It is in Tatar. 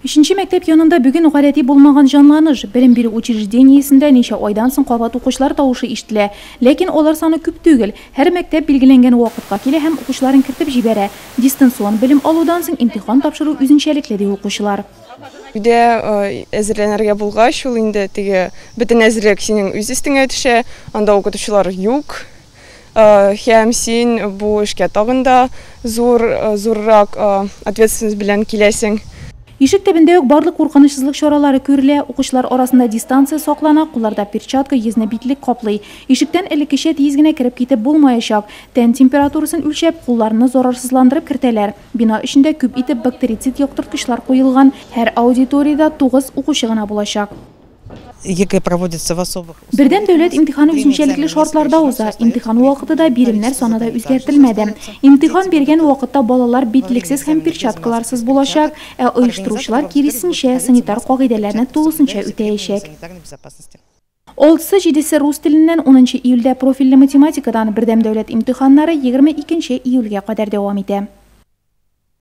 Өченче мәктәп янында бүген гадәти булмаган җанланыш. Белем бирү учреждениесендә ничә айдан соң кабат укучылар тавышы ишетелә. Ләкин алар саны күп түгел. Һәр мәктәп билгеләнгән вакытка килә һәм укучыларын кертеп җибәрә. Дистанцион белем алудан соң имтихан тапшыру үзенчәлекле, ди укучылар. Өйдә әзерләнергә булгач, ул инде теге бөтен әзерлек синең үз өстеңә төшә, анда укытучылар юк. Һәм син бу эшкә тагын да зур, зуррак ответственность белән киләсең. Ишек төбендә үк барлык куркынычсызлык чаралары күрелә, укучылар арасында дистанция саклана, кулларда перчатка, йөзне битлек каплый. Ишектән элеккечә тиз генә кереп китеп булмаячак. Тән температурасын үлчәп, кулларны зарарсызландырып кертәләр. Бина эчендә күп итеп бактерицид яктырткычлар куелган. Һәр аудиториядә 9 укучы гына булачак. ЕГЭ проводится в особых Бердәм дәүләт имтиханы үзенчәлекле шартларда уза. Имтихан вакыты да, биремнәр саны да үзгәртелмәде. Имтихан биргән вакытта балалар битлексез һәм перчаткаларсыз булачак, ә оештыручылар киресенчә санитар кагыйдәләрне тулысынча үтәячәк. Алтысы җидесе рус теленнән, 10 июльдә профильле математикадан бердәм дәүләт имтиханнары 22 июльгә кадәр дәвам итә.